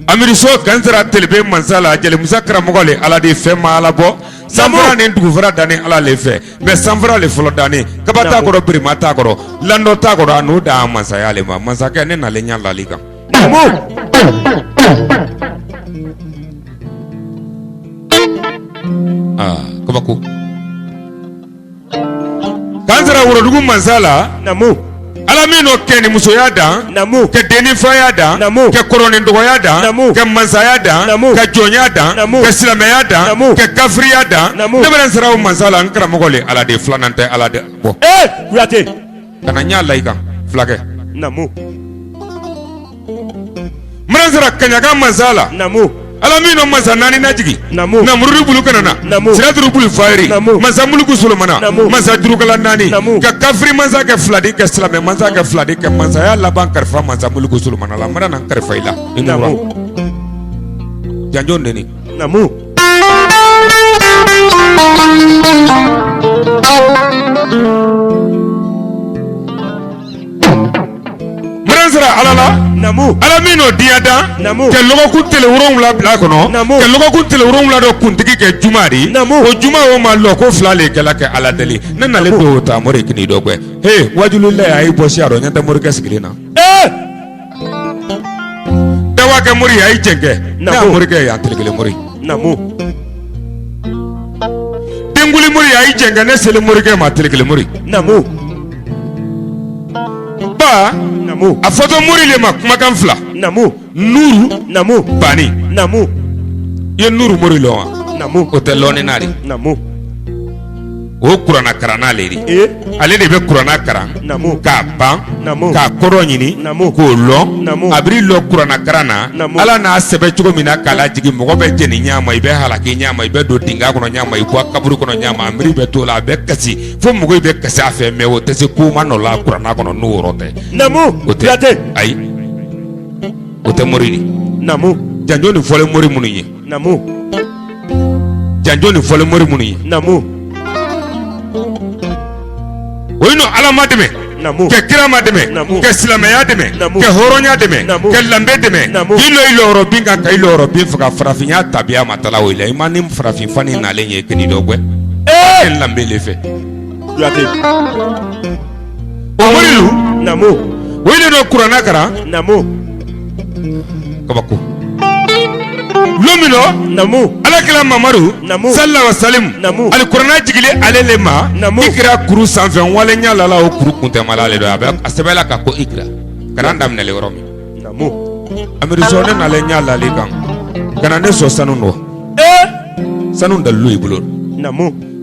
Amidu Sɔ kansira telebe mansa la jelimusa karamɔgɔ le ala de fɛn ma ala bɔ sanfara ni dugufara danni ala le fɛ mais sanfara le fɔlɔ danni kaba t'a kɔrɔ birima t'a kɔrɔ landɔ t'a kɔrɔ a n'o dan masaya le ma masakɛ ne nalen ɲa lali kan aa kabako k'an sera worodugu mansa la ala min n'o kɛ ni musoya dan kɛ denni faya dan kɛ kɔrɔ ni dɔgɔya dan kɛ mansaya dan kɛ jɔnya dan kɛ silamɛya dan kɛ kafiriya dan ne bɛna sera o mansa la n karamɔgɔ le ala de filanan tɛ ala de bɔ Kuyate ka na ɲa la i kan fulakɛ N sera kaɲaga mansa la ala min nɔ masa naani lajigin namurudi bulu kana na siraturu bulu fayiri masa muluku solomana masa jurukala naani ka kafiri mansa kɛ fila di kɛ silamɛ mansa kɛ fila di kɛ mansaya laban kalifa masa muluku solomana la n bɛna na n kalifa i la janjo neni N sera ala la ala min n'o diɲɛ dan kɛ lɔgɔkun tile 7 bila a kɔnɔ kɛ lɔgɔkun tile 7 dɔ kuntigi kɛ juma di o juma o ma lɔ ko fila le kɛla kɛ ala deli ne nalen don ta mori kini dɔ gbɛ he wajulila a y'i bɔ siya dɔ ɲɛ tɛ morikɛ sigilen na dawakɛ mori a y'i jɛnkɛ ne y'a morikɛ yan tile kelen mori denkuli mori a y'i jɛnkɛ ne selen morikɛ ma tile kelen mori ba a fɔtɔ mori le ma kumakan fila nuru bani i ye nuru mori lɔn wa o tɛ lɔnni na de o kuranna karanna le di ale de bɛ kuranna karan k'a ban k'a kɔrɔ ɲini k'o lɔn a b'i lɔ kuranna karan na ala n'a sɛbɛn cogo min na k'a lajigin mɔgɔ bɛ jeni ɲa ma i bɛ halaki ɲa ma i bɛ don dingɛ kɔnɔ ɲa ma i bɔ kaburu kɔnɔ ɲa ma a miiri bɛ t'o la a bɛ kasi fo mɔgɔw bɛ kasi a fɛ mais o tɛ se ko ma nɔ la kuranna kɔnɔ n'o yɔrɔ tɛ o tɛ ayi o tɛ mori di janjo nin fɔlen mori minnu ye janjo nin fɔlen mori minnu ye o ye n'o ala ma dɛmɛ kɛ kira ma dɛmɛ kɛ silamɛya dɛmɛ kɛ hɔrɔnya dɛmɛ kɛ lanbe dɛmɛ k'i lɔ i lɔyɔrɔ bin kan ka i lɔyɔrɔ bin faga farafinya tabiya ma tala o la i ma ni farafin fani nalen ye kini dɔ gwɛ e lanbe le fɛ o morilu o de don kuranna karan kabako lon min nɔ alakira mamadu sallallahu alaihi wasallam alikuranna jigilen ale le ma ikira kuru sanfɛ wale ɲɛ lala o kuru kuntɛmala le don a bɛ a sɛbɛnla ka ko ikira karan daminɛlen yɔrɔ min amidu sɔ ne nalen ɲɛ lali kan kana ne sɔn sanu dɔ sanu dalilu i bolo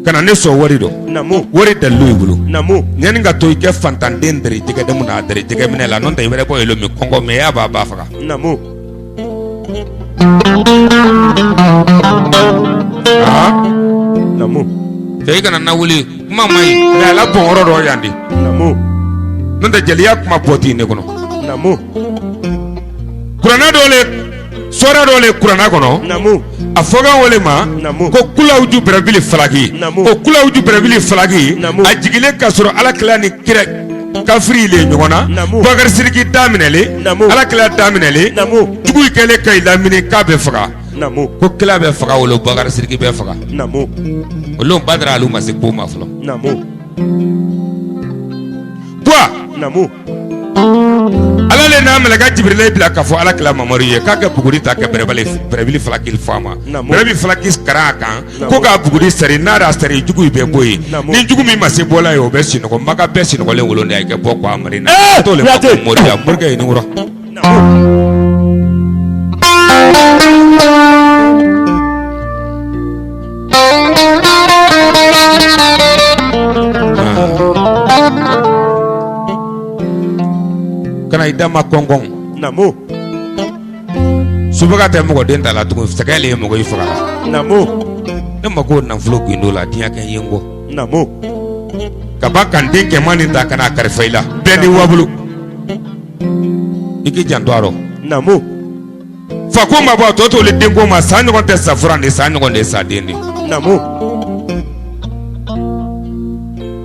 kana ne sɔn wari dɔ wari dalilu i bolo yanni ka to i kɛ fantanden dere jɛgɛ dɛmɛ n'a dere jɛgɛ minɛ la n'o tɛ i wɛrɛ bɔ yɛlɛ min kɔngɔ mɛ y'a b'a ba faga aa cɛ i kana na wuli kuma man ɲi mais a la bɔn yɔrɔ dɔ yan de n'o tɛ jeliya kuma bɔ tɛ ne kɔnɔ kuranɛ dɔ le sɔra dɔ le kuranna kɔnɔ a fɔkan o le ma ko kulawuju bɛrɛbili falaki o kulawuju bɛrɛbili falaki a jigilen k'a sɔrɔ ala kira ni kira kafiri le ɲɔgɔn na Bakari Sidiki da minɛlen ala kira da minɛlen jugu kɛlen ka i lamini k'a bɛ faga ko kira bɛ faga o lon Bakari Sidiki bɛ faga o lon Badara alu ma se ko ma fɔlɔ ala le n'a mɛlɛkɛ jibirila bila k'a fɔ ala kira mamadu ye k'a ka buguri ta ka bɛrɛbili falaki fɔ a ma bɛrɛbili falaki karan a kan ko k'a buguri seri n'a y'a seri jugu bɛ bɔ yen ni jugu min ma se bɔla ye o bɛ sinɔgɔ maka bɛɛ sinɔgɔlen wolo de a kɛ bɔ ko a mari na t'o le ma ko moriya morikɛ ye nin kɔrɔ Kana i da ma kɔnkɔn subaga tɛ mɔgɔ den ta la tugun sɛgɛ le ye mɔgɔ i faga ne mako nafolo gundo la diɲɛ kɛ ye n kɔ ka ban ka n den kɛman nin ta ka n'a kalifa i la bɛɛ ni wabolo i k'i janto a rɔ fa ko ma bɔ a tɔ t'olu den ko ma san ɲɔgɔn tɛ sa furan de san ɲɔgɔn de sa den de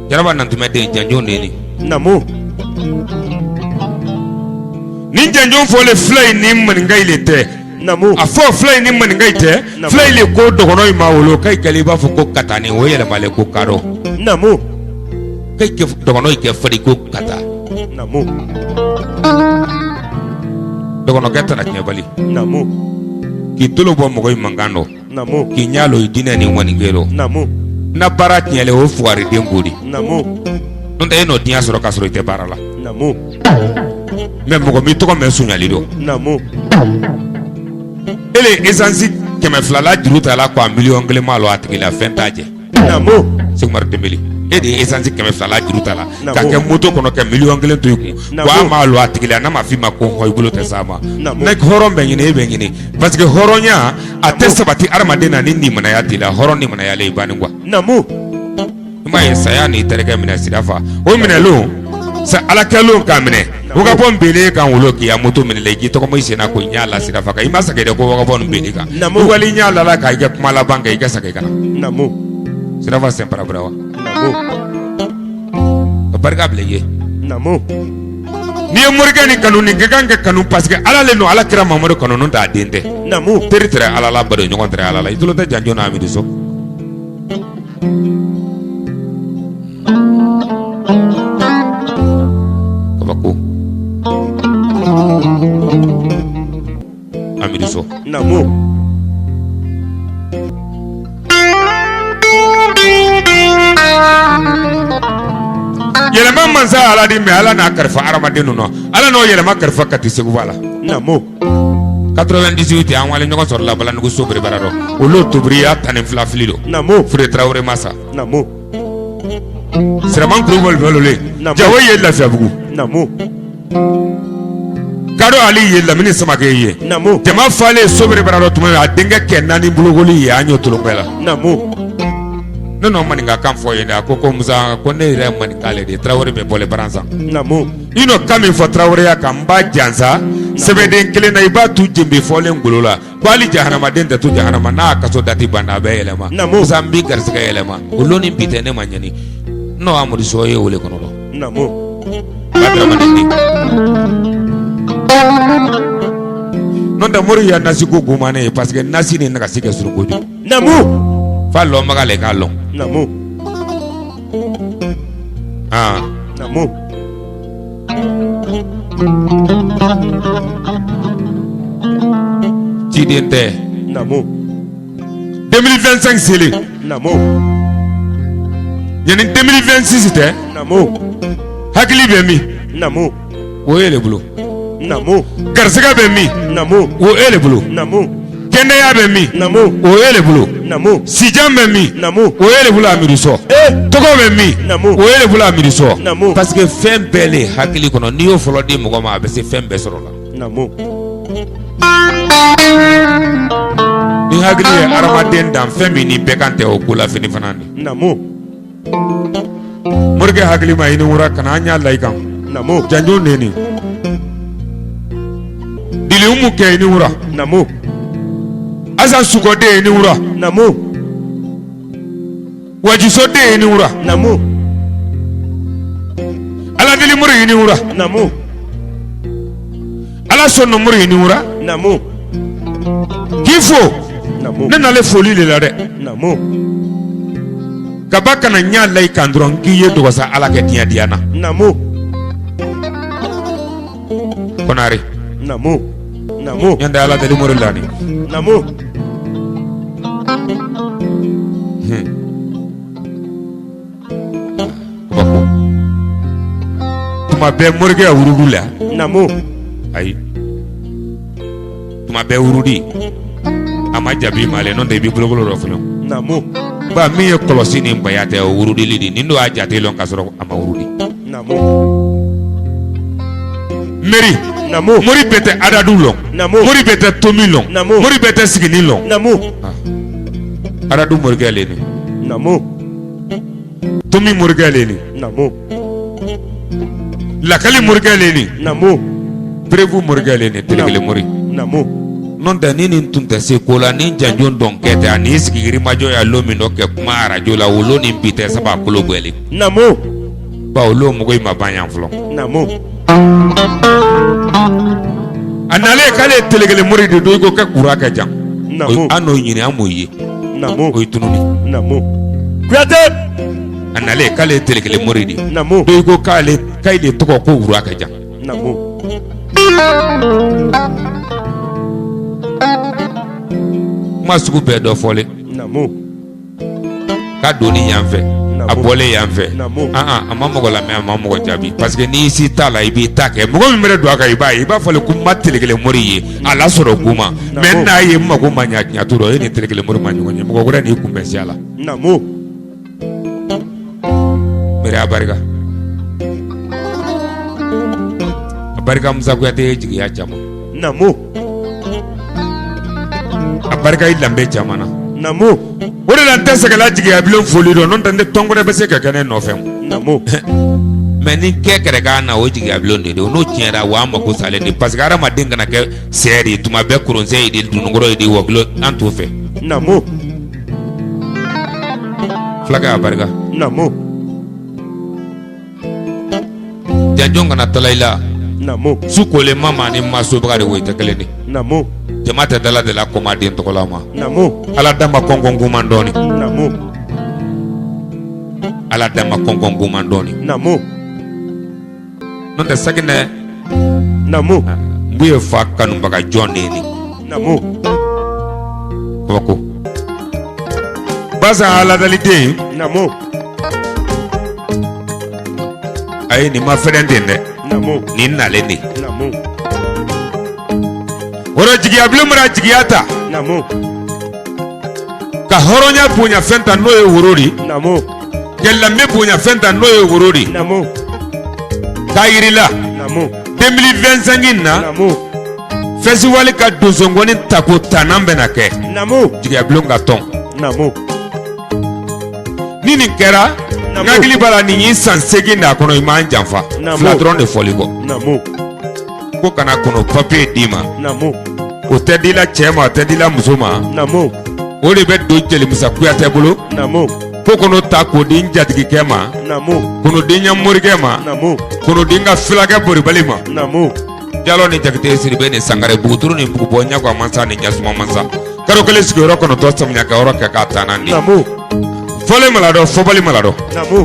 jaraba nantumɛ den janjo den de nin janjo fɔlen fila in ni maninka in le tɛ. A fɔ fula in ni maninka in tɛ, fula in le ko dɔgɔnɔ in ma wolo k'a kɛlen i b'a fɔ ko katani, o yɛlɛmalen ko kadɔ. K'a kɛ dɔgɔnɔ in kɛ fari ko kata. Dɔgɔnɔkɛ tana tiɲɛbali k'i tolo bɔ mɔgɔ in mankan dɔ, k'i ɲɛ lɔ i diinɛ ni maninke dɔ na baara tiɲɛlen, o fugariden ko di. N'o tɛ e n'o diɲɛ sɔrɔ k'a sɔrɔ i tɛ baara la, mais mɔgɔ m'i tɔgɔ mɛn sonyali dɔ. E le essence 200 la juru ta la ko a 1,1 miliyɔn ma lɔ a tigi la, fɛn t'a jɛ. Sɛki Umaru Dembele, e de ye essence 200 la juru ta la ka kɛ moto kɔnɔ ka 1,1 miliyɔn to i kun ko a m'a lɔ a tigi la, n'a ma f'i ma ko hɔn, i bolo tɛ s'a ma. Ne hɔrɔn bɛ ɲini, e bɛ ɲini, parce que hɔrɔnya a tɛ sabati hadamaden na ni nimanaya t'i la. Hɔrɔn nimanayalen i banni quoi. I m'a ye, saya n'i terikɛ minɛ sirafa o minɛlon sa, ala kɛlon k'a minɛ wagabɔ belen kan wolo k'i ya moto minɛ i k'i tɔgɔma i senna ko ɲɛ la sirafa kan, i ma segin dɛ ko wagabɔ belen kan wali ɲɛ la k'a i ka kuma laban kɛ, i ka segin ka na sirafa sen parabara wa ka barika bila i ye. N'i ye morikɛ nin kanu, nin ka kan ka kanu parce que ala le don, ala kira Mamadu kanu, n'o tɛ a den tɛ. Teri tɛrɛ ala la, baro ɲɔgɔn tɛrɛ ala la, i tulo tɛ janjo n'a Amidu Sɔ. Kabako Amidu Sɔ. Yɛlɛma mansa ala di, mais ala n'a kalifa hadamaden ninnu na, ala n'o yɛlɛma kalifa Kati Seguba la. 98, an wale ɲɔgɔn sɔrɔ la Balanugu so bara dɔ, olu tobiriya 12 fili don. Fure Tarawele masa Siraman Kulubali balolen, Jawo ye Lafiyabugu, Kadɔ Ali ye Lamini Samakɛ ye, jama falen so bara dɔ tuma a denkɛ kɛ naani bolokoli ye, an y'o tolonkɛ la. Ne n'o maninka kan fɔ ye, a ko ko Musa, ko ne yɛrɛ maninka le de ye, Tarawele bɛ bɔlen baransan. I n'o kan min fɔ taraweleya kan, n b'a jansa sɛbɛnden kelen na, i b'a tu jenbe fɔlen golo la ko hali jahanamaden tɛ to jahanama n'a kaso dati banna, a bɛ yɛlɛma. Musa, n b'i garisɛgɛ yɛlɛma o lon ni bi tɛ, ne ma ɲani n'o Amadu Sɔ ye wele kɔnɔ dɔn. N'o tɛ mori ya nasi ko gomanen ye, parce que nasi ni nagasi kɛ surun kojugu. Fa lɔnbaga le k'a lɔn. Aa ciden tɛ. 2025 selen, yanni 2026 tɛ, hakili bɛ min, o e le bolo. Garisɛgɛ bɛ min, o e le bolo. Kɛnɛya bɛ min, o e le bolo. Sijan bɛ min, o e le bolo. Amidu Sɔ, tɔgɔ bɛ min, o e le bolo. Amidu Sɔ, parce que fɛn bɛɛ le hakili kɔnɔ, n'i y'o fɔlɔ di mɔgɔ ma, a bɛ se fɛn bɛɛ sɔrɔ la. Ni hakili ye hadamaden dan, fɛn min ni bɛɛ kan tɛ, o ko la fini fana de. Morikɛ hakili ma i ni wura kana an y'a la i kan janjo neni dili umu kɛ i ni wura. Asan sukɔden i ni wura. Wajisoden i ni wura. Aladeli mori i ni wura. Ala sɔnna mori i ni wura. K'i fo, ne nalen foli de la dɛ. Kaba kana ɲɛ la i kan dɔrɔn k'i ye dɔgɔsa, ala kɛ diɲɛ diya na. Konare ɲɛ tɛ ala deli mori la ni. Kabako tuma bɛɛ morikɛ wurudu la. Ayi, tuma bɛɛ wurudi a ma jaabi ma ale, n'o tɛ i b'i bolokolo dɔ fɔlɔ ba min ye kɔlɔsi ni baya tɛ, o wurudili de nin don, a jate lɔn k'a sɔrɔ a ma wurudi. Meri mori bɛɛ tɛ adadu lɔn, mori bɛɛ tɛ tomi lɔn, mori bɛɛ tɛ sigini lɔn. Adadu morikɛ le nin, tomi morikɛ le nin, lakali morikɛ le nin, preuve morikɛ le nin, telekele mori. N'o tɛ ni nin tun tɛ se ko la ni janjo dɔn kɛ tɛ, a n'i sigi yirimajɔ ya lon min dɔ kɛ kuma arajo la, o lon ni bi tɛ saba kolo gwɛlen. Bawo olu mɔgɔ in ma ban yan fɔlɔ. A nalen k'ale ye telekele mori de don, i ko kɛ kura kɛ jan. An n'o ɲini, an m'o ye. O ye tununi. Kuyate. A nalen k'ale ye telekele mori de don, i ko k'ale k'ale tɔgɔ ko wura kɛ jan. Kuma sugu bɛɛ dɔ fɔlen. Ka donni yan fɛ, a bɔlen yan fɛ, a ma mɔgɔ lamɛn, a ma mɔgɔ jaabi, parce que n'i si t'a la, i b'i ta kɛ. Mɔgɔ min bɛ don a kan, i b'a ye, i b'a fɔ ko n ma telekele mori ye, a lasɔrɔ kun ma mais n'a ye n mako ma ɲa tiɲɛ to e ni telekele mori ma ɲɔgɔn ye, mɔgɔ wɛrɛ n'i kunbɛn siya la. Miiri a barika, a barika Musa Kuyate ye jigiya caman. A barika i danbe caman na. O de la n tɛ sɛgɛnla jigiya bilen foli dɔn, n'o tɛ ne tɔn wɛrɛ bɛ se ka kɛ ne nɔfɛ. Mais ni kɛ kɛrɛ kan na, o jigiya bulon de don, n'o tiɲɛra wa an mako salen de, parce que hadamaden kana kɛ sɛ de ye tuma bɛɛ, koroncɛ ye de, dununkɔrɔ ye de, wɔkulɔ an t'o fɛ. Fulakɛ, a barika. Janjɔn kana tala i la. Su kolen ma maa ni maa sobaga de wo, i tɛ kelen de. Jama tɛ dala de la kɔma den tɔgɔ la ma. Ala dama kɔnkɔn kuman dɔɔni. Ala dama kɔnkɔn kuman dɔɔni. N'o tɛ saginɛ. N ye fa kanubaga jɔn de ye nin. Kabako. Basa aladaliden. Ayi, nin ma fɛrɛn ten dɛ, nin nalen de. O rɔ jigiya bulon mana jigiya ta ka hɔrɔnya bonya fɛn ta, n'o ye woro de, ka lanbe bonya fɛn ta, n'o ye woro de, k'a yir'i la 2025 in na, festival ka donsongɔni tako tannan bɛna kɛ jigiya bulon ka tɔn. Ni nin kɛra, n hakili b'a la, nin y'i san 8 d'a kɔnɔ, i m'an janfa fila dɔrɔn de fɔli kɔ. Ko kana kɔnɔ papiye d'i ma, o tɛ di la cɛ ma, o tɛ di la muso ma, o de bɛ don jelimusa Kuyatɛ bolo. Ko kɔnɔ ta k'o di n jatigikɛ ma, k'o di n ya morikɛ ma, k'o di n ka fulakɛ boribali ma. Jalo ni Jakite, Siribe ni Sangare, Buguturu ni Bugubɔ, Ɲagwa mansa ni Ɲasuma mansa, karo kelen sigiyɔrɔ 9, samiya kɛyɔrɔ kɛ k'a taa di. Fɔlen ma ladɔn, fɔbali ma ladɔn,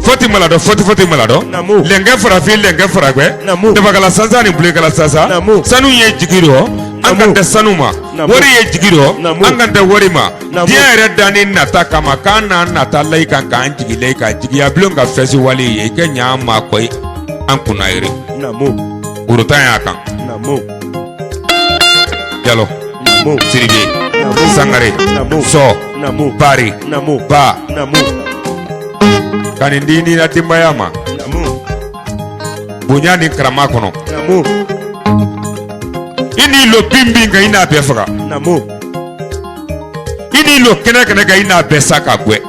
fɔti ma ladɔn, fɔti fɔti ma ladɔn, lɛnkɛ farafin, lɛnkɛ faragwɛ, dabakala sansan ni bulekala sansan. Sanu ye jigi rɔ, an kan tɛ sanu ma. Wari ye jigi rɔ, an kan tɛ wari ma. Diɲɛ yɛrɛ danni nata kama, k'an n'an nata layi kan, k'an jigi layi kan. Jigiya bulon ka festival ye, i kɛ ɲa maa kɔ an kunna yiri worotan y'a kan. Jalo, Siribe, Sangare, Sɔ, Bari, Ba, ka nin di n'i la denbaya ma bonya ni karama kɔnɔ. I n'i lo bin bin kan, i n'a bɛɛ faga. I n'i lo kɛnɛ kɛnɛ kan, i n'a bɛɛ sa ka gwɛ.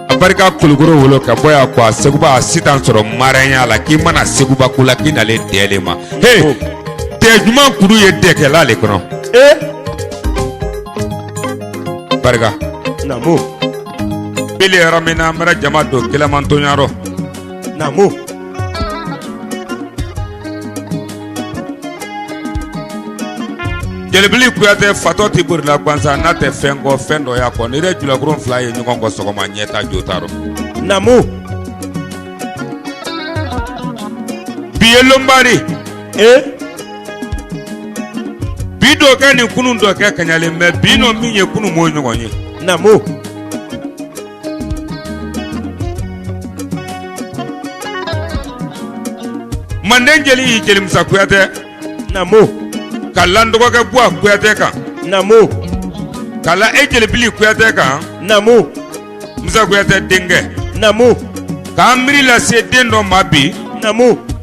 A barika Kulukoro wolo ka bɔ yan ko a Seguba, a sitan sɔrɔ maranya la, k'i mana Seguba ko la, k'i nalen dɛ le ma. He, dɛ ɲuman kuru ye dɛkɛla le kɔnɔ. Barika bele yɔrɔ min na, an bɛra jama don kɛlɛmantonya rɔ. Jelibili Kuyatɛ fatɔ tɛ bolila gansan, n'a tɛ fɛn kɔ, fɛn dɔ y'a kɔ. Ni yɛrɛ julakurun fila ye ɲɔgɔn kɔ sɔgɔma, ɲɛta jo t'a rɔ. Bi ye lonba di. Bi dɔ kɛ ni kunun dɔ kɛ kaɲalen bɛ bi nɔ min ye kunun m'o ɲɔgɔn ye. Manden jeli y'i jelimusa Kuyatɛ. Ka la n dɔgɔkɛ Buwa Kuyatɛ kan. Ka la e jelibili Kuyatɛ kan. Musa Kuyatɛ denkɛ. K'an miiri lase den dɔ ma bi.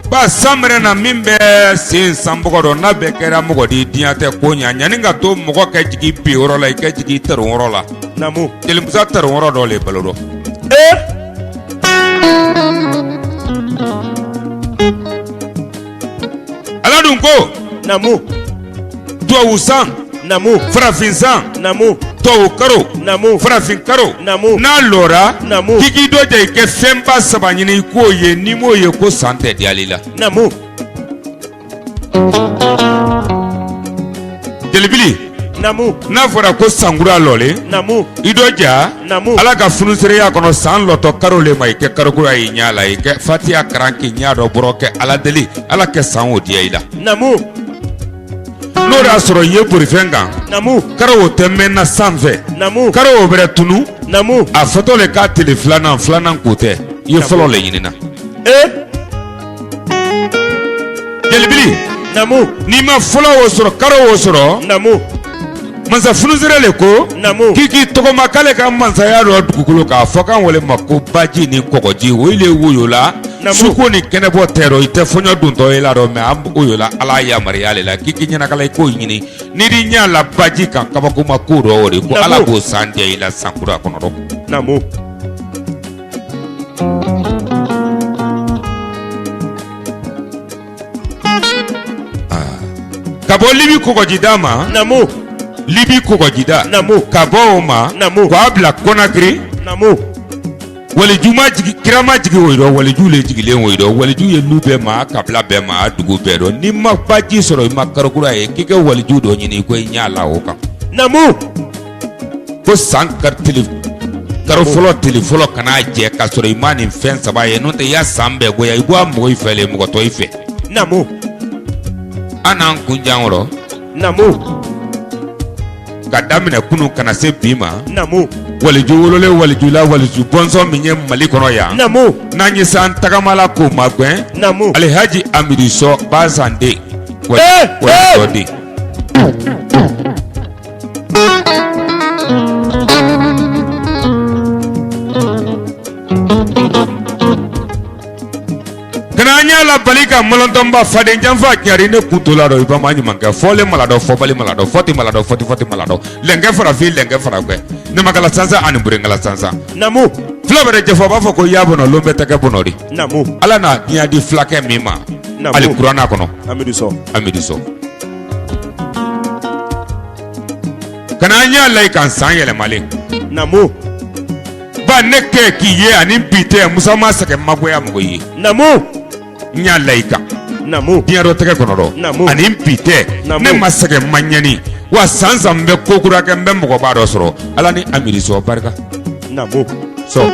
Ba san mɛrɛ na min bɛ sen sanbɔgɔ dɔ, n'a bɛɛ kɛra mɔgɔ di diɲɛ tɛ ko ɲa. Ɲani ka to mɔgɔ kɛ jigin bi yɔrɔ la, i ka jigin taron yɔrɔ la. Jelimusa taron yɔrɔ dɔ le balo dɔ. Ala dun ko. Tubabu san. Farafin san. Tubabu karo. Farafin karo. N'a lɔra. K'i k'i dɔja, i kɛ fɛnba saba ɲini i k'o ye, n'i m'o ye ko san tɛ diyali la. Jelibili. Namu. N'a fɔra ko sankura lɔlen. Namu. I dɔ ja. Namu. Ala ka funusereya kɔnɔ san lɔtɔ karo le ma i kɛ karokura y'i ɲɛ la i kɛ fatiya karan k'i ɲɛ dɔ bɔrɔ kɛ Ala deli Ala kɛ san o diya i la. Namu. N'o y'a sɔrɔ i ye bolifɛn kan. Namu. Karo o tɛ mɛnna sanfɛ. Namu. Karo o bɛrɛ tunu. Namu. A fɔtɔ le k'a tele filanan filanan ko tɛ i ye fɔlɔ le ɲinina. Ee. Jelibili. Namu. N'i ma fɔlɔ o sɔrɔ karo o sɔrɔ. Namu. Mansa funusere le ko. Namu. K'i k'i tɔgɔma k'ale ka mansaya dɔ dugukolo k'a fɔ k'an wele ma ko baji ni kɔgɔji o le woyola. Namu. Suko ni kɛnɛbɔ tɛ rɔ i tɛ fɔɲɔ dontɔ ye la rɔ mɛ an woyola Ala yamaruya le la k'i k'i ɲɛnakala i k'o ɲini n'i di ɲɛ la baji kan kabakoma ko dɔ o de ko Namu. Ala b'o san diya i la sankura kɔnɔ dɔ. Namu. Ka bɔ Libi kɔgɔjida ma. Namu. Libi kɔgɔjida. Namu. Ka bɔ o ma. Namu. K'a bila Kɔnakiri. Namu. Waliju ma jigin kira ma jigin o yɔrɔ waliju le jigilen o yɔrɔ waliju ye lu bɛɛ ma kabila bɛɛ ma dugu bɛɛ dɔn n'i ma baji sɔrɔ i ma karokura ye k'i ka waliju dɔ ɲini ko i ɲɛ la o kan. Namu. Ko san ka tele karo fɔlɔ tele fɔlɔ kana jɛ k'a sɔrɔ i ma nin fɛn saba ye n'o tɛ i ya san bɛɛ goya i bɔ a mɔgɔ i fɛ le mɔgɔ tɔ i fɛ. Namu. An n'an kun jan kɔrɔ. Namu. Ka daminɛ kunun ka na se bi ma. Namu. Waliju wololen waliju la waliju bɔnsɔn min ye Mali kɔnɔ yan. Namu. N'an ye s'an tagamala k'o magɛn. Namu. Alihaji Amidu Sɔ Bazan den. Ee Wali den. Kana an y'a la bali ka mɔlɔntɔnba faden janfa cari ne kun to la dɔ i ba ma ɲumankɛ fɔlen maladɔ fɔbali maladɔ fɔti maladɔ fɔti fɔti maladɔ lɛnkɛ farafin lɛnkɛ faragwɛ ɲamakala sansan ani burenkala sansan. Namu. Fula bɛrɛ jɛfɔ a b'a fɔ ko ya bɔnɔ lon bɛɛ tɛ kɛ bɔnɔ di. Namu. Ala n'a diɲɛ di fulakɛ min ma. Namu. Ali kuranna kɔnɔ. Amidu Sɔ. Amidu Sɔ. Kana an y'a la i kan san yɛlɛmalen. Namu. Ba ne kɛ k'i ye ani bi tɛ Musa ma sɛgɛn magoya mɔgɔ ye. Namu. N y'a la i kan. Namu. Diɲɛ dɔ tɛgɛ kɔnɔ dɔ. Namu. Ani bi tɛ. Namu. Ne ma sɛgɛn ma ɲɛni. Wa san san n bɛ ko kura kɛ n bɛ mɔgɔba dɔ sɔrɔ. Ala ni Amidu Sɔ barika. Namu. Sɔ.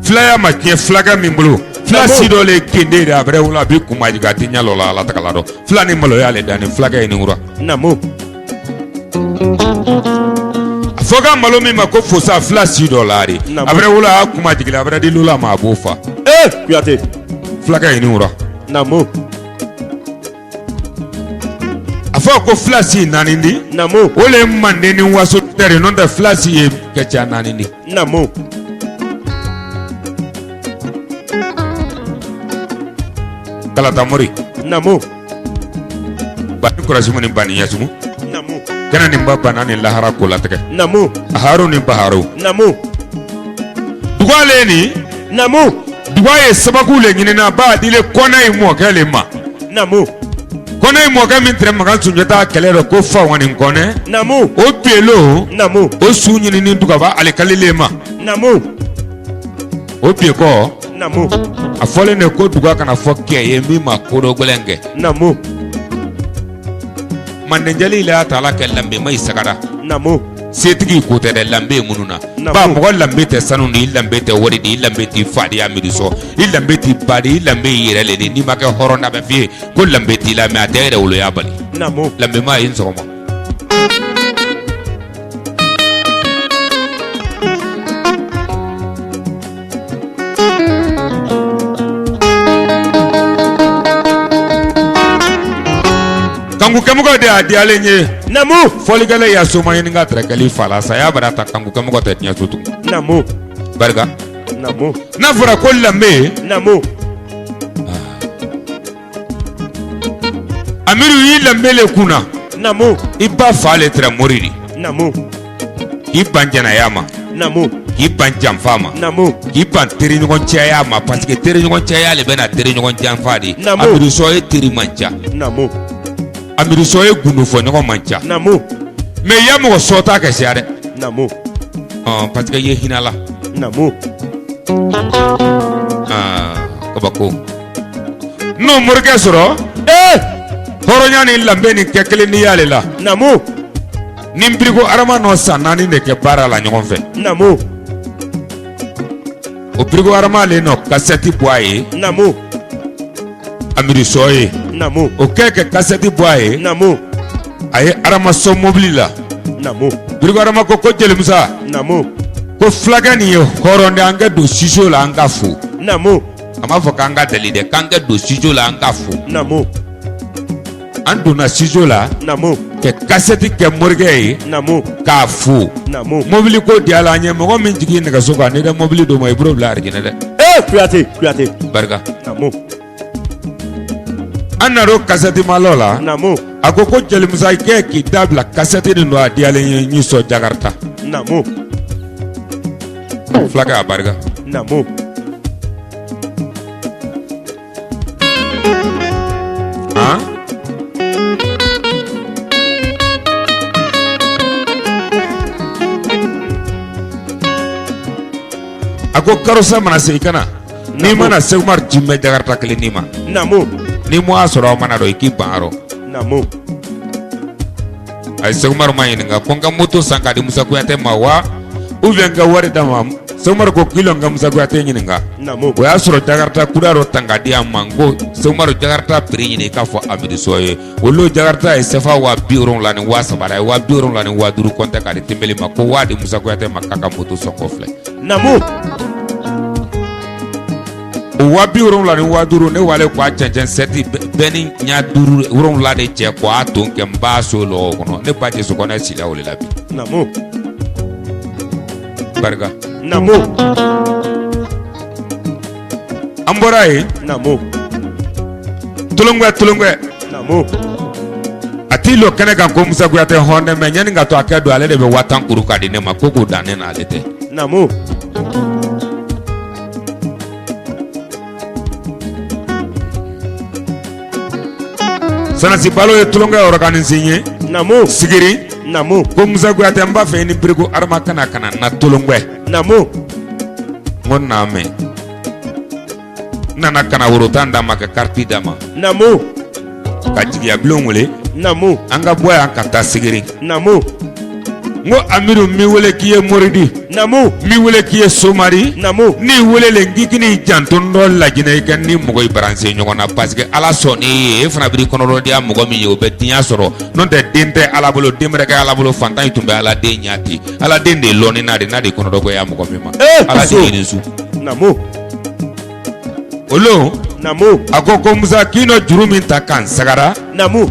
Filaya ma tiɲɛ fulakɛ min bolo. Fula si dɔ le kende de a bɛrɛ wolo a b'i kun majigin a tɛ ɲɛ lɔ la Ala tagala dɔn. Fula ni maloya le danni fulakɛ ye nin kura. Namu. A fɔ ka malo min ma ko fosa fula si dɔ la de. Namu. A bɛrɛ wolo a kun majigin a bɛrɛ di lula ma a b'o fa. Ee Kuyate. Fulakɛ ye nin kura. Namu. A fɔ ko fula si naani di. Namu. O le ye manden ni waso tɛ de n'o tɛ fula si ye kɛca naani di. Namu. Kalatamori. Namu. Bani kurasimu ni bani yasumu. Namu. Kɛnɛ nin ba bana ni lahara ko latigɛ. Namu. Haru ni baharu. Namu. Duga le nin. Namu. Duga ye sababu le ɲinina ba dile kɔnɛ in mɔkɛ le ma. Namu. Kɔnɛ in mɔkɛ min tɛrɛ Makan Sunjata kɛlɛ rɔ ko Fawani Kɔnɛ. Namu. O belo. Namu. O su ɲinini dugaba alikali le ma. Namu. O bi kɔ. Namu. A fɔlen de ko duga kana fɔ kɛ ye min ma ko dɔ gɛlɛn kɛ. Namu. Mandenjeli le y'a ta ala kɛ lanbe ma i sagara. Namu. Setigi ko tɛ dɛ lanbe minnu na. Namu. Ba mɔgɔ lanbe tɛ sanu di i lanbe tɛ wari di i lanbe t'i fa di Amidu Sɔ i lanbe t'i ba di i lanbe y'i yɛrɛ le di n'i ma kɛ hɔrɔn na bɛ f'i ye ko lanbe t'i la mɛ a tɛ yɛrɛ woloya bali. Namu. Lanbe ma ye n sɔgɔma. Kankukɛmɔgɔ de y'a diyalen ye. Namu. Fɔlikɛla y'a soma ɲininka tɛrɛkɛli fa la saya bara ta kankukɛmɔgɔ tɛ diɲɛ so tugun. Namu. Barika. Namu. N'a fɔra ko lanbe. Namu. Amidu y'i lanbe le kunna. Namu. I ba fa le tɛrɛ mori di. Namu. K'i ban jɛnɛya ma. Namu. K'i ban janfa ma. Namu. K'i ban teriɲɔgɔn cɛya ma parce que teriɲɔgɔn cɛya le bɛna teriɲɔgɔn janfa de. Namu. Amidu Sɔ ye teri man ca. Namu. Amidu Sɔ ye gundofɔɲɔgɔn man ca. Namu. Mais i ya mɔgɔ sɔ ta kɛ siya dɛ. Namu. Ɔn parce que i ye hinɛ la. Namu. Kabako n'o morikɛ sɔrɔ, hɔrɔnya ni lanbe ni kɛ kelen n'i y'ale la. Namu. Ni Birigo Arama nɔ san 4 de kɛ baara la ɲɔgɔn fɛ. Namu. O Birigo Arama le nɔ kasɛti bɔ a ye. Namu. Amidu Sɔ ye. Namu. O kɛ kɛ kasɛti bɔ a ye. Namu. A ye Arama sɔn mobili la. Namu. Birigo Arama ko ko Jelimusa. Namu. Ko fulakɛ nin ye hɔrɔn de, an kɛ don studio la an ka fo. Namu. A m'a fɔ k'an ka deli dɛ, k'an kɛ don studio la an ka fo. Namu. An donna studio la. Namu. Kɛ kasɛti kɛ morikɛ ye. Namu. K'a fo. Namu. Mobili ko diyala an ye, mɔgɔ min jigi nɛgɛso kan, n'i tɛ mobili d'o ma, i b'o bila arijinɛ dɛ. Ee Kuyate, Kuyate. Barika. Namu. An nan'o kasɛti malɔ la. Namu. A ko ko Jelimusa, i kɛ k'i da bila kasɛti nin don, a diyalen ye, n y'i sɔn Jakarta. Namu. Fulakɛ a barika. Namu. Han? A ko karosa mana se, i ka na. N'i mana Seku Umaru ci, n bɛ Jakarta kelen d'i ma. Namu. N'i m'a sɔrɔ, aw mana dɔn i k'i ban a rɔ. Namu. A ye Seku Umaru ma ɲininka ko n ka moto san k'a di Musa Kuyate ma wa, ou bien n ka wari d'a ma. Seku Umaru ko k'i lɔ n ka Musa Kuyate ɲininka. Namu. O y'a sɔrɔ Jakarta kura dɔ tan ka di a ma. N ko Seku Umaru, Jakarta prix ɲini i k'a fɔ Amidu Sɔ ye. O lo Jakarta ye sefa 75,000 la, a ye 75,000 kɔntɛ k'a di Tenbeli ma, ko waa di Musa Kuyate ma k'a ka moto sɔngɔ filɛ. Namu. O 75,000, ne wale k'a cɛncɛn sɛti bɛɛ ni ɲa duuru wolonwula de cɛ k'a ton kɛ n ba so lɔgɔ kɔnɔ. Ne ba tɛ so kɔnɔ sila o de la bi. Namu. Barika. Namu. An bɔra yen. Namu. Tolonkɛ, tolonkɛ. Namu. A t'i lɔ kɛnɛ kan ko Musa Kuyate hɔn dɛ, mɛ ɲani ka to a kɛ don, ale de bɛ 10,000 kuru k'a di ne ma ko k'o dan ne n'ale tɛ. Namu. Sanasi Balo ye tulonkɛ organiser n ye. Namu. Sigiri. Namu. Ko Musa Kuyate, n b'a fɛ i ni Birigo Arama ka na ka na na Tolonkɛ. Namu. N ko n'a mɛn. N nana ka na woro 10 d'a ma, ka kariti d'a ma. Namu. Ka jigiya bulon wele. Namu. An ka bɔ yan ka taa Sigiri. Namu. N ko Amidu, n b'i wele k'i ye moridi. Namu. N b'i wele k'i ye somari. Namu. N'i wele le, n k'i k'i janto n dɔ Lajinɛ, i ka ni mɔgɔ i baranse ɲɔgɔn na, parce que Ala sɔnn'i ye, e fana b'i kɔnɔdɔdiya mɔgɔ min ye, o bɛ diɲɛ sɔrɔ. N'o tɛ, den tɛ Ala bolo, den bɛrɛ kɛ Ala bolo, fantan in tun bɛ Ala den ɲɛ ten. Ala den de ye lɔnni n'a de n'a de kɔnɔdɔgɔya mɔgɔ min ma. Ala den ye nin su. Namu. O lon. Namu. A ko ko Musa, k'i nɔ juru min ta k'an sagara. Namu.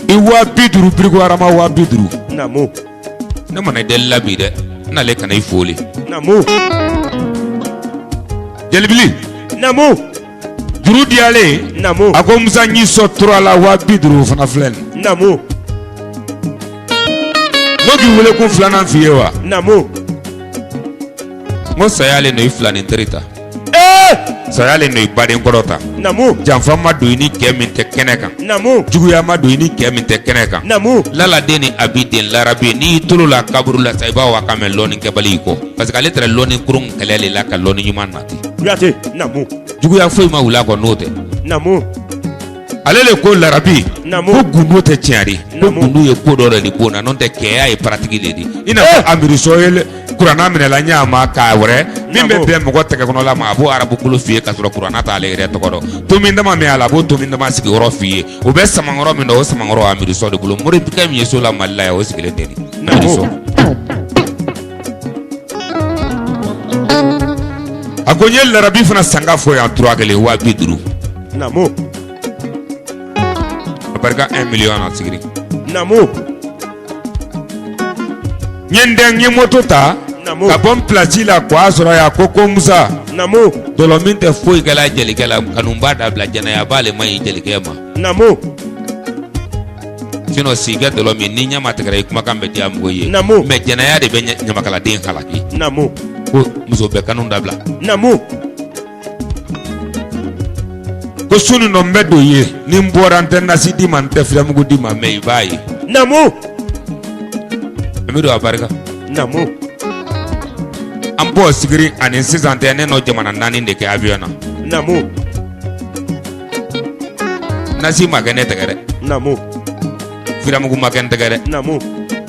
I 50,000, Birigo Arama 50,000. Namu. Ne mana deli la bi dɛ, n nalen ka na i fo le. Namu. Jelibili. Namu. Juru diyalen. Namu. A ko Musa, n y'i sɔn tura la, 50,000 fana filɛ nin. Namu. N ko k'i wele kun filanan f'i ye wa. Namu. N ko saya le nɔ i filanin teri ta. Ee. Saya le nɔ i baden kɔrɔ ta. Namu. Janfa ma don i ni kɛ min tɛ kɛnɛ kan. Namu. Juguya ma don i ni kɛ min tɛ kɛnɛ kan. Namu. Laladen ni abi den larabi, n'i y'i tolo la kaburu la sa, i b'a wa ka mɛn lɔnni kɛbali i kɔ, parce que ale tɛrɛ lɔnni kurun kɛlɛ le la ka lɔnni ɲuman nati. Kuyate. Namu. Juguya foyi ma wuli a kɔ n'o tɛ. Namu. Ale le ko larabi. Namu. Ko gundo tɛ tiɲɛ de. Ko Namu. gundo ye ko dɔ de bon na, n'o tɛ kɛya ye pratique le di. I n'a fɔ Amidu Sɔ ye kuranna minɛla ɲa ma k'a wɛrɛ min bɛ Namu. bɛn mɔgɔ tɛgɛ kɔnɔla ma, a b'o arabu kolo f'i ye k'a sɔrɔ kuranna t'ale yɛrɛ tɔgɔ dɔn. Tomi dama min a la, a b'o tomi dama sigiyɔrɔ f'i ye. O bɛ samankɔrɔ min na, o samankɔrɔ Amidu Sɔ de bolo. Morikɛ min ye so la Mali la yan, o sigilen tɛ nin. Amidu Sɔ. A ko n ye larabi fana sanga fɔ yan tura kelen 50,000. Namu. A barika 1 million na Sigiri. Namu. N ye n dɛn, n ye moto ta. Namu. Ka bɔ n pilasi la k'a sɔrɔ yan, ko ko Musa. Namu. Dɔlɔ min tɛ foyi kɛla jelikɛ la, kanuba dabila, jɛnɛya b'ale man ɲi jelikɛ ma. Namu. Sinon si kɛ dɔlɔ min, ni ɲɛ ma tigɛra, i kumakan bɛ diya mɔgɔ ye. Namu. Mais jɛnɛya de bɛ ɲamakaladen halaki. Namu. Ko muso bɛɛ kanu dabila. Namu. Ko su nin nɔ n bɛ don ye, ni n bɔra, n tɛ nasi d'i ma, n tɛ filɛmugu d'i ma, mais i b'a ye. Namu. Amidu a barika. Namu. An bɔ Sigiri ani sisan tɛ, ne nɔ jamana 4 de kɛ avion na. Namu. Nasi ma kɛ ne tɛgɛ dɛ. Naamu. Firamugu ma kɛ n tɛgɛ dɛ. Naamu.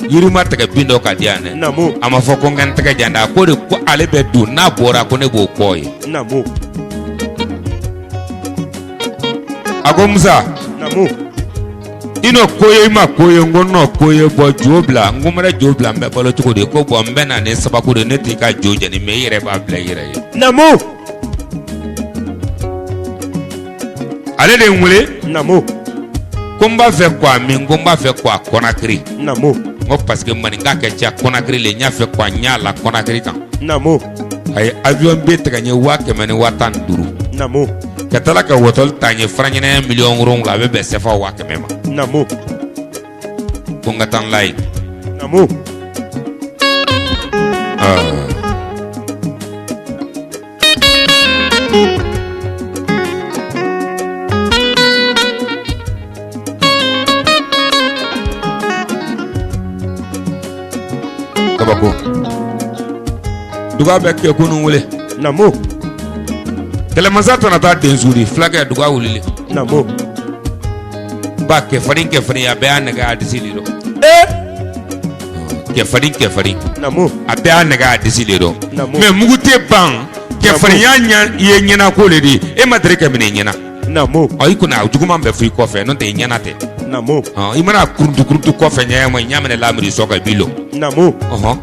Yiri ma tɛgɛ bin dɔ ka di yan dɛ. Naamu. A ma fɔ ko n ka n tɛgɛ jan dɛ, a ko de ko ale bɛ don n'a bɔra ko ne b'o kɔ ye. Naamu. A ko Musa. Naamu. I n'o ko ye i ma ko ye n ko n'o ko ye bɔ jo bila n ko n bɛna jo bila n bɛ balo cogo di ko bɔn n bɛ na ni sababu de ne t'i ka jo jɛni mɛ i yɛrɛ b'a bila i yɛrɛ ye. Naamu. Ale de ye n wele. Naamu. Ko n b'a fɛ k'a min ko n b'a fɛ k'a Kɔnakiri. Naamu. N ko parce que maninka kɛ ca Kɔnakiri le n y'a fɛ k'a ɲɛ la Kɔnakiri kan. Naamu. A ye avion billet tigɛ n ye 115 000. Naamu. Ka tila ka hôtel ta n ye franc ɲɛnɛ 7 miliyɔn a bɛ bɛn CFA 100 000 ma. Naamu. Ko n ka taa n la yen. Naamu. Ah. Kabako duga bɛ kɛ kunun wele. Naamu. Kɛlɛmasa tɛna taa densuri fulakɛ duga wulili. Naamu. Ba kɛfarin kɛfarin a bɛɛ y'a nɛgɛ a disi de dɔn. Ee. Kɛfarin kɛfarin. Naamu. A bɛɛ y'a nɛgɛ a disi de dɔn. Naamu. Mɛ mugu tɛ ban kɛfarinya ɲɛ ye ɲɛnako le di e ma deli ka minɛ i ɲɛna. Naamu. Ɔ i kunna a juguman bɛ fɔ i kɔfɛ n'o tɛ i ɲɛna tɛ. Naamu. Ɔ i mana kuruntu kuruntu kɔfɛ ɲɛ ma ɲɛ minɛ lamiri sɔ kan i b'i lɔ. Naamu. Ɔhɔn.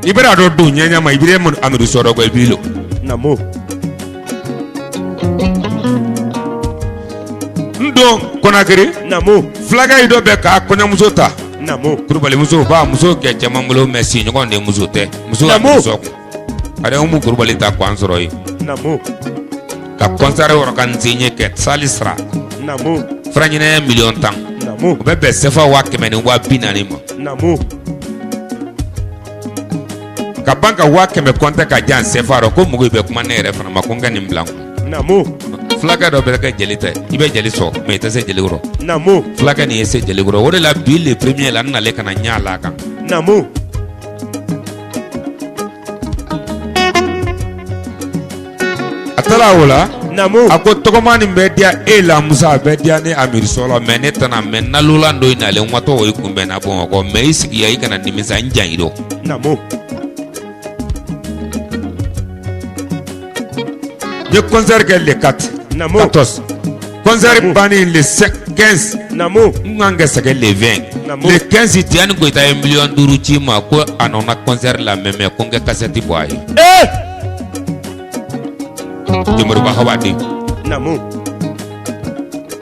I bɛna dɔ don ɲɛ ɲɛ ma i bɛ amidu sɔ dɔ kɔ i b'i lɔ. Naamu. N don Kɔnakiri. Naamu. Fulakɛ yi dɔ bɛ k'a kɔɲɔmuso ta. Naamu. Kulubalimuso ba muso kɛ cɛman bolo mɛ siɲɔgɔn de muso tɛ. Muso Naamu. amidu sɔ kun. A Umu Kulubali ta k'an sɔrɔ yen. Naamu. Ka concert organiser ɲɛ kɛ salle sara. Naamu. Franc ɲɛnɛ 10 000 000. Naamu. O bɛ bɛn CFA 140 000 ma. Naamu. Ka ban ka 100 000 compter ka jan CFA rɔ ko mɔgɔw bɛ kuma ne yɛrɛ fana ma ko n ka nin bila n kun. Naamu. Fulakɛ dɔ bɛ kɛ jeli tɛ i bɛ jeli sɔrɔ mɛ i tɛ se jeli kɔrɔ. Naamu. Fulakɛ nin ye se jeli kɔrɔ o de la bi le premier la n nalen ka na ɲɛ la a kan. Naamu. A taara o la. Naamu. A ko tɔgɔma nin bɛ diya e la Musa a bɛ diya ne Amidu Sɔ la mɛ ne tɛna mɛ nalola dɔ in nalen n watɔ o ye kunbɛn na Bamakɔ mɛ i sigi yan i kana nimisa n jan i dɔn. Naamu. N ye concert kɛ le 4. Naamu. 14. Concert bannen le 5 15. Naamu. N kan ka segin le 20. Naamu. Le 15 Tiyani Goyita ye 5 miliyɔn ci n ma ko a nana concert lamɛn mɛ ko n kɛ cassette bɔ a ye. Ee. Jomoriba Hawa den. Naamu.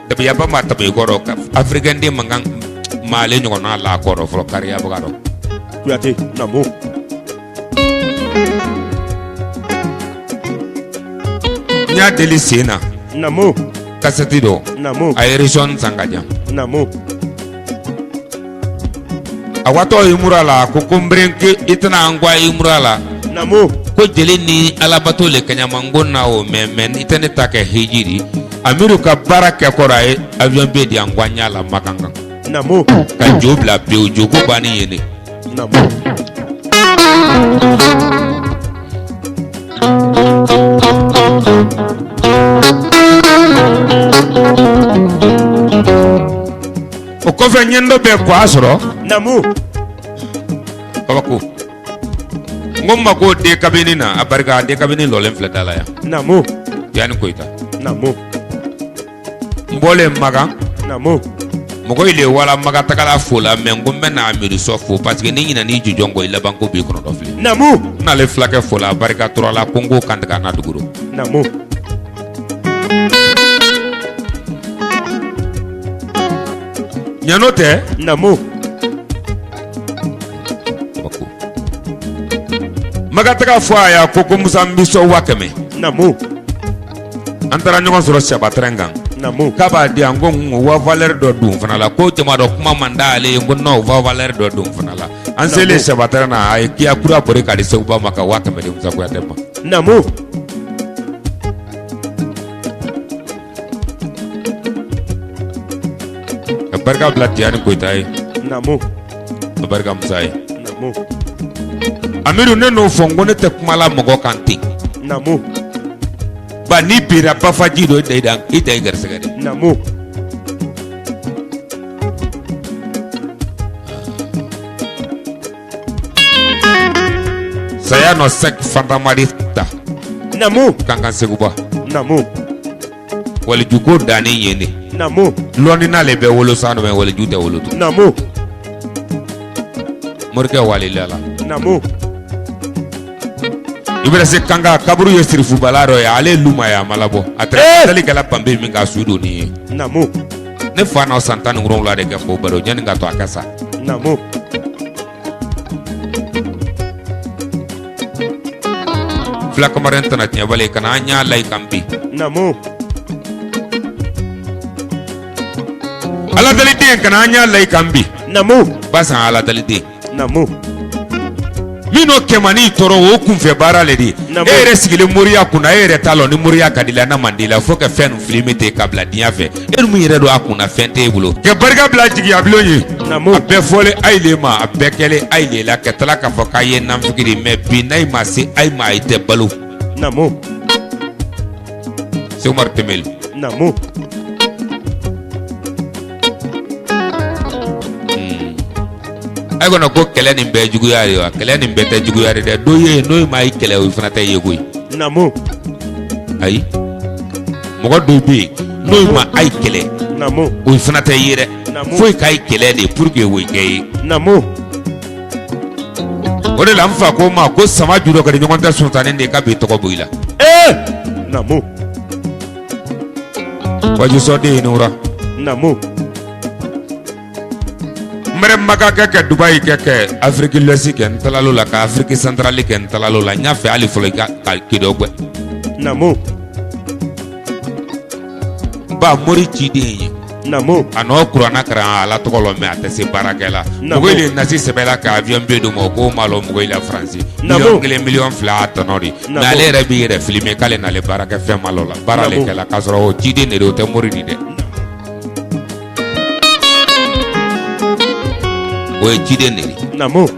Dabiyaba ma tɛmɛ i kɔrɔ ka africain den man kan maale ɲɔgɔnna la kɔrɔ fɔlɔ kariya baga dɔn. Kuyate. Naamu. N y'a deli sen na. Naamu. Cassette dɔ. Naamu. A ye ration san ka jan. Naamu. A watɔ i mura la a ko ko n berenke i tɛna an gwa i mura la. Naamu. Ko jeli ni alabato le kaɲama n ko na o mɛ mɛ i tɛ ne ta kɛ hiji di. Amiru ka baara kɛ kɔrɔ a ye avion billet di yan gwa ɲa la Makan kan. Naamu. Ka jo bila pewu joko banni ye ne. Naamu. O kɔfɛ n ye dɔ bɛ k'a sɔrɔ. Naamu. Kabako. N ko n ma ko den kabini na a barika a den kabini lɔlen filɛ da la yan. Naamu. Tiyani Koyita. Naamu. N bɔlen Makan. Naamu. Mɔgɔ le wala Makan tagala fo la mɛ n ko n bɛ na Amidu Sɔ fo parce que ni ɲinɛn'i jujɔn kɔ i laban ko b'i kɔnɔdɔ fili. Naamu. N n'ale fulakɛ fo la a barika tora la ko n k'o kan tigɛ a na dugu rɔ. Naamu. Ɲan'o tɛ. Naamu. Kabako. Makan taga fɔ a ye a ko ko Musa n b'i sɔn 100 000. Naamu. An taara ɲɔgɔn sɔrɔ saba train kan. Naamu. K'a b'a di yan ko n wa valeur dɔ don fana la ko jama dɔ kuma man d'ale ye n ko non wa valeur dɔ don fana la. An selen saba train na a ye kiya kura bori k'a di Seguba ma ka 100 000 di Musa Kuyate ma. Naamu. Ka barika bila Tiyani Koyita ye. Naamu. Ka barika Musa ye. Naamu. Amidu ne n'o fɔ n ko ne tɛ kuma la mɔgɔ kan ten. Naamu. Ba n'i bira bafaji dɔ i da i da i garisɛgɛ dɛ. Naamu. Saya nɔ sɛk fantamadi ta. Naamu. Kankan Seguba. Naamu. Waliju ko danni yen de. Naamu. Lɔnnina le bɛ wolo san dɔ mɛ waliju tɛ wolo tun. Naamu. Morikɛ walila la. Naamu. I bɛna se Kankan kaburu ye sirifubala dɔ ye, ale lu ma ye, a ma labɔ a taara sali kɛla banbe min ka su don nin ye. Naamu. Ne fa n'a san 17 de kɛ k'o baro yanni ka to a ka sa. Naamu. Fila kamaren tɛna tiɲɛbali kana an y'a layi kan bi. Naamu. Ala deli den kana an y'a layi kan bi. Naamu. Basan ala deli den. Naamu. Minnu kɛmani tɔɔrɔ o kunfɛ baara le di. E yɛrɛ sigilen moriya kunna, e yɛrɛ t'a lɔn ni moriya ka di la n'a man di la, fo ka fɛn filime ten ka bila diɲɛ fɛ. E min yɛrɛ don a kunna, fɛn t'e bolo. Ka barika bila jigiya bulon ye. A bɛɛ fɔlen ayi le ma, a bɛɛ kɛlen ayi le la, ka tila k'a fɔ k'a ye nanfigi mɛ bi n'a ma se ayi ma, ayi tɛ balo. Naamu. Seku Umaru Tɛmɛli. Naamu. A kɔnɔ ko kɛlɛ nin bɛɛ juguya de wa? Kɛlɛ nin bɛɛ tɛ juguya de dɛ. Dɔ ye n'o ma i kɛlɛ, o fana tɛ ye koyi. Naamu. Ayi, mɔgɔ dɔw bɛ yen n'o ma ayi kɛlɛ. Naamu. O fana tɛ ye dɛ. Foyi k'ayi kɛlɛ de pour que o kɛ ye. Naamu. O de la n fa ko n ma ko sama ju dɔ ka di ɲɔgɔn tɛ sɔntannen de ka bi tɔgɔ bɔ i la. Ee naamu. Wajusɔden ye nura. Naamu. N bɛrɛ Maka kɛ ka Dubayi kɛ kɛ Afrique l'Ouest kɛ, n tilalo la ka Afrique centrale kɛ, n tilalo la n y'a fɛ hali fɔlɔ i ka kedɔ gwɛ. Naamu. Ba mori ciden ye. Naamu. A n'o kuranna karan ala tɔgɔ lɔ mɛ a tɛ se baarakɛ la. Mɔgɔ le nasi sɛbɛ la ka avion billet d'o ma, k'o ma lɔ mɔgɔ la Faransi. Miliyɔn 1, miliyɔn 2 a tɔnɔ de. Mɛ ale yɛrɛ b'i yɛrɛ filmer k'ale n'ale baarakɛ fɛn ma lɔ la baara le kɛ la, k'a sɔrɔ o ciden de don, o tɛ mori di dɛ. O ye ciden de ye. Naamu.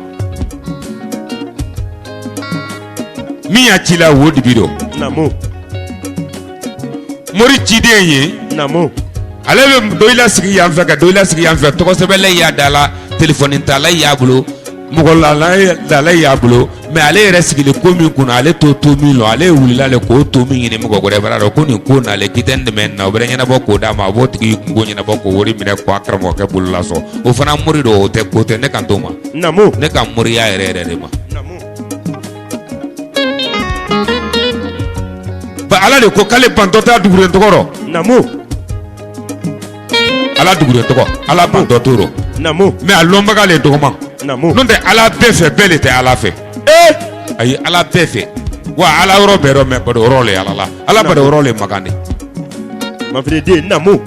Min y'a ci la wo dibi dɔ. Naamu. Mori ciden ye. Naamu. Ale bɛ dɔ i lasigi yan fɛ ka dɔ i lasigi yan fɛ, tɔgɔsɛbɛnla y'a da la, telefɔni tala y'a bolo, mɔgɔ lala y'a bolo, mɛ ale yɛrɛ sigilen ko min kunna, ale t'o to min lɔ, ale wulila le k'o to min ɲini mɔgɔ wɛrɛ bara dɔn ko nin ko n'ale k'i tɛ n dɛmɛ na, o bɛ ɲɛnabɔ k'o d'a ma, a b'o tigi kunko ɲɛnabɔ k'o wari minɛ k'a karamɔgɔkɛ bolo lasɔn. O fana mori don, o tɛ ko tɛ ne kan t'o ma. Naamu. Ne ka moriya yɛrɛ yɛrɛ de ma. Ba ala de ko k'ale bantɔ t'a duguren tɔgɔ rɔ. Naamu. Ala duguren tɔgɔ, ala bantɔ t'o rɔ. Naamu. Mɛ a lɔnbaga le dɔgɔman. Naamu. N'o tɛ ala bɛɛ fɛ, bɛɛ le tɛ ala fɛ. Ee. Ayi, ala bɛɛ fɛ wa ala yɔrɔ bɛɛ rɔ, mɛ bado yɔrɔ le ala la, ala bado yɔrɔ le makan de. Mafiriden naamu.